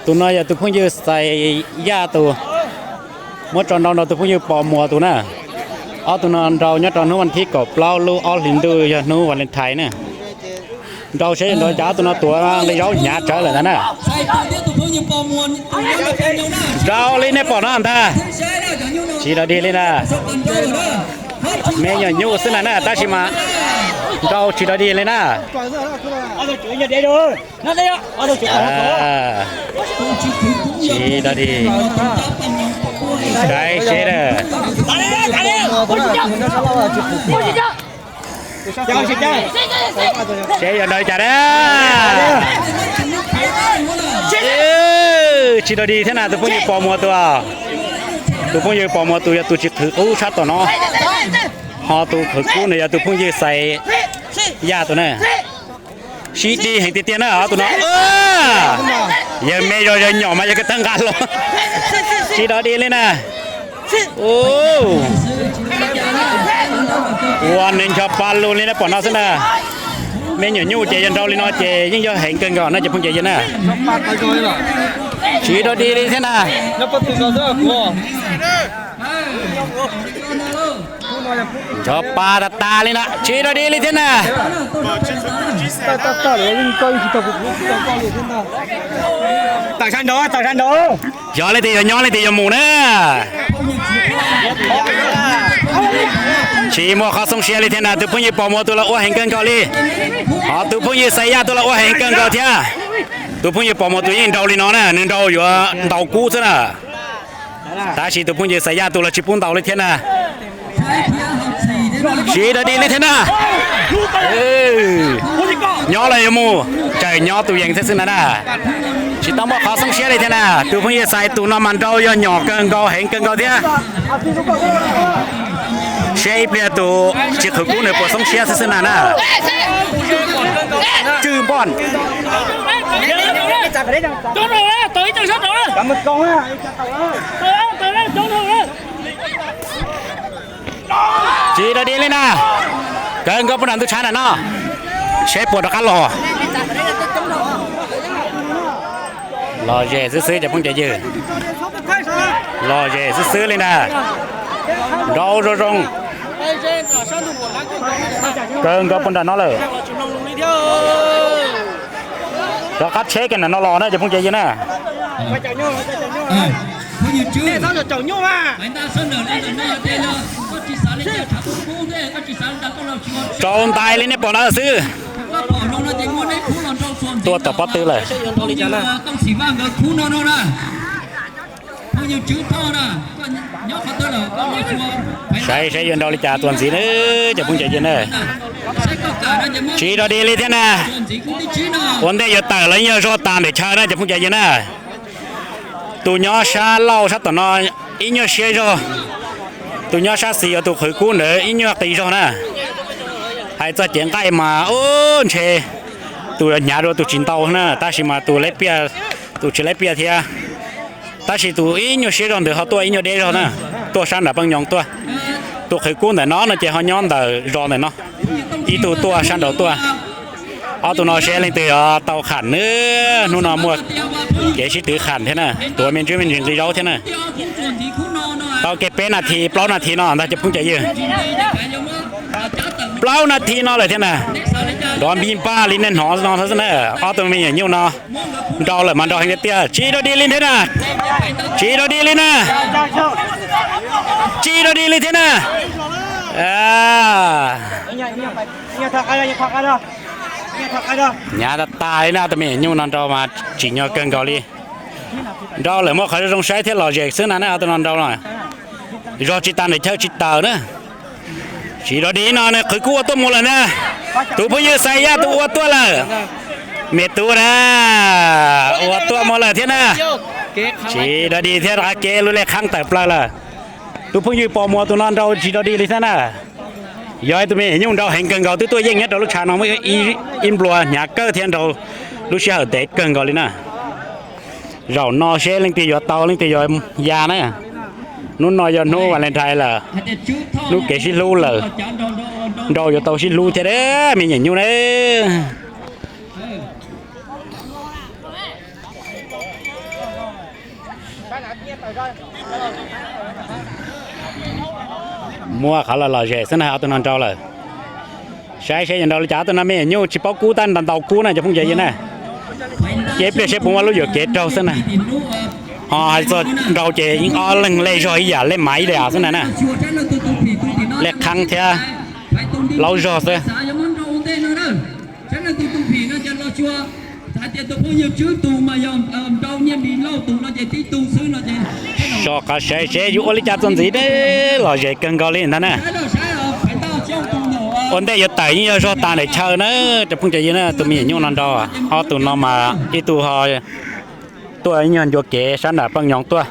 Tus no yog tus phooj ywg Xais Yaj tus, muab tso nrau rau tus phooj ywg Pos Muas tus na. Ob tug no nrau nyob rau hnub vas thib kaum plaub lub ob hlis ntuj yog hnub Valentine na. Nrau seb nrau cas ob tug no tuav nqi zaub hnyav tsawv lawm ntag na. Nrau li nej pom no ntag. Tsis dog dig li na. Me nyuam nyuj xwb na na tab sis mas nrau tsis dog dig li na. Tsis dog dig. Saib seb na. Seb yuav nrau li cas na. Tsis dog dig thiab na tus phooj ywg Pos Muas tus. Tus phooj ywg Pos Muas tus yog tus tsis qhwv qub sab tom no. Ho tus qhwv qub nws yog tus phooj ywg Xais Yaj tus na. Sib dig heev tiag tiag na ob tug no. Yawg me zog yawg nyom mas yawg kawg tawg nqa los. Tsis dog dig li na. Ua nws ncho pa lug li nej pom no xwb na. Me nyuam nyuj ces yog nrau li no ces yeej yog heev kawg nkaus na cov phooj ywg na. Tsis dog dig li thiab na. Ncho pa tas tas li na, tsis dog dig li thiab na. Yog leej twg yuav nyob leej twg yuav mus na. Tsis muaj qhov xoob siab li thiab na, tus phooj ywg Pos Muas tus los ua heev kawg nkaus li. Ho tus phooj ywg Xais Yaj tus los ua heev kawg nkaus thiab. Tus phooj ywg Pos Muas tus yeej nrau li no na, nws nrau yuav ntaus kub xwb na. Tab sis tus phooj ywg Xais Yaj tus los tsis pub ntaus li thiab na. Tsis dog dig li thiab na. Nyob los yuav mus, tsawm nyob tus yees thiab xwb na na. Tsis tau muaj qhov xoob siab li thiab na, tus phooj ywg Xais tus no mas nrau yog nyom kawg nkaus heev kawg nkaus thiab. Seb ib pliag tus tsis qhwv kub nws puas xoob siab xwb xwb na na. Tswj npoj. Tsis dog dig li na. Kawg nkaus puag nram ntug tshav nram no, seb puas rov qab los. Lom zem xwb xwb cov phooj cov ywg. Lom zem xwb xwb li na. Nrau zoo zoo. Kawg nkaus puag nram no lawm. Rov qab tsheb kiag nram no los na cov phooj cov ywg na. Tsaus ntais li nej pom no xwb. Tuaj tom pob tw lawm. Saib saib yuav nrau li cas tuaj ntxiv na cov phooj cov ywg na. Tsis dog dig li thiab na. Ua ntej yuav tawm los yog zog tas ntawm chaw na cov phooj cov ywg na. Tus nyob sab laug sab tom no ib nyuag siab zog. Tus nyob sab xis uas tus qhwv kub ntawd ib nyuag qis zog na. Hais txog cev nqaij mas ub ntshe tus hnyav dua tus tsis ntau na, tab sis mas tus, tus tsis laib piaj thiab. Tab sis tus ib nyuag siab zog ntawd ho tuaj ib nyuag deb zog na, tuaj sab nram Peej Nyoos tuaj. Tus qhwv kub ntawm no no ces ho nyob ntawm zos ntawm no, ib tug tuaj sab nraud tuaj. Ob tug no seb leej twg yuav tau kham na, hnub no muaj kev sib twv kham thiab na, tuav me ntsis me ntsis nqi zaub thiab na. Tau kiag peb nas this plaub nas this no ntag cov phooj cov ywg. Plaub nas this no lawm thiab na, nrov npij npaj li nej hnov no xwb na. Ob tug me nyuam nyuj no nrau lawm mas nrau heev tiag tiag, tsis dog dig li thiab na, tsis dog dig li na, tsis dog dig li thiab na. Hnyav tas tas li na, tus me nyuam nyuj no nrau mas tsim nyog kawg nkaus li. Nrau lawm muaj qhov zoo saib thiab lom zem xwb na, nej ob tug no nrau no. Zog tsis tas ntawm chaw tsis tawm na. Tsis dog dig no nws qhwv kub ua tuaj mus lawm na. Tus phooj ywg Xais Yaj tus ua tuaj lawm. Me tub na, ua tuaj mus lawm thiab na. Tsis dog dig thiab, rov qab kev lub lej qhab tawm plaws lawm. Tus phooj ywg Pos Muas tus no nrau tsis dog dig li thiab na. Yog ib tug me nyuam nyuj nrau heev kawg nkaus, twb tuaj yeej nyob rau lub tshav no muaj ib nplua hnyav kawg thiab nrau lub sij hawm ntev kawg nkaus li na. Zaum no seb leej twg yuav tau leej twg yuav ya na. Hnub no yog hnub Valentine lawm, hnub kev sib hlub lawm, nrau yuav tau sib hlub thiab me nyuam nyuj na. Muaj qhov los lom zem xwb na, ob tug no nrau lawm. Saib seb yuav nrau li cas, ob tug no me nyuam nyuj tsis paub kub tab ntaus kub na cov phooj ywg na. Ces ib pliag seb puas muaj lub yuam kev raug xwb na. Ho hais txog nrau ces yeej ob leeg lej zog ib yam, lej mav ib yam xwb na na. Lej qhaab thiab laub zog xwb. So qhov saib seb yuav ua li cas txuas ntxiv, lom zem kawg nkaus li ntag na. Ua ntej yuav tawm yeej yog zog tas ntawm chaw na, cov phooj cov ywg na, tus me nyuam nyuj no nrau, ob tug no mas ib tug ho tuaj ib nyuag ncua kev sab nram Peej Nyoos tuaj.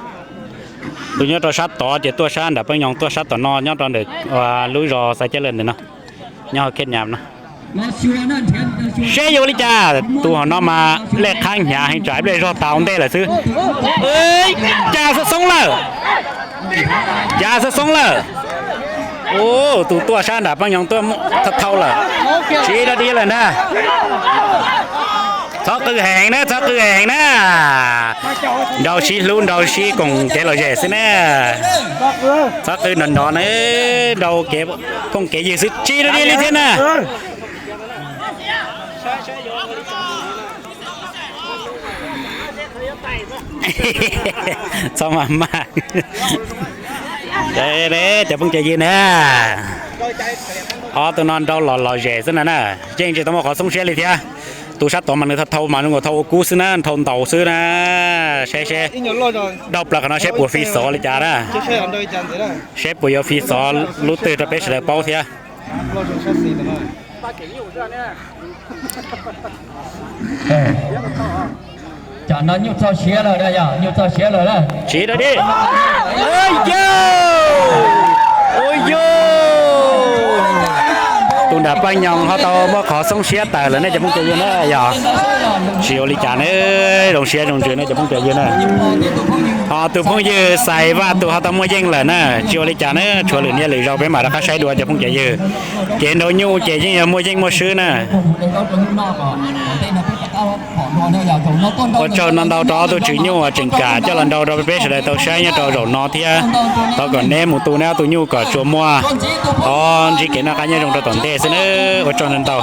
Tus nyob rau sab tod ces tuaj sab nram Peej Nyoos tuaj sab tom no nyob rau ntawm lub zos Xaiv Cab Lawm ntawm no, nyob hauv Khej Nyas no. Seb yuav ua li cas, tus hauv no mas lej qhaab hnyav heev, tsam ib pliag zog tas ua ntej lawm xwb. Cas xoob xoob lawm, cas xoob xoob lawm. Tus tuaj sab nram Peej Nyoos tuaj thau thau lawm, siv dog dig lawm ntag. Txhob qw heev na, txhob qw heev na. Nrau sib hlub nrau sib koom kev lom zem xwb na. Txhob qw nrov nrov na, nrau kev phooj kev ywg xwb, tsis dog dig li thiab na. Txhob maj maj. Cov phooj cov ywg na, ob tug no nrau los lom zem xwb na na, yeej tsis tau muaj qhov xoob siab li thiab. Tus sab tod mas nws thau thau mas zoo nkaus thau ua kub xwb na, thau ntaus xwb na. Seb seb, dhau plaws qhov no seb puas fi xov li cas na. Seb puas yuav fi xov lub twg rau peb sawv daws paub thiab. Cov no nyuj txog siav lawm, nyuj txog siav lawm. Tsis dog dig. Ua yog, tus nram Peej Nyoos ho tau muaj qhov xoob siab tawm lawm nej cov phooj cov ywg na yog. Tsis ua li cas na, zoo siab zoo ntsws nej cov phooj cov ywg na. Ho tus phooj ywg Xais Vaj tus ho tau muaj yeej lawm na, tsis ua li cas na, tshuav lwm niaj lwm zaus peb mam rov qab saib dua cov phooj cov ywg. Kev nrau nyuj ces yeej yog muaj yeej muaj swb na. Ua tsaug ntau ntau rau ob tug tswv nyuj uas tseem kam coj los nrau rau peb sawv daws tau saib nyob rau zaum no thiab. Thov kom neb mus tu neb ob tug nyuj kom tsuas muaj, thov ntsib kev noj qab nyob zoo rau tom ntej xwb na. Ua tsaug ntau ntau.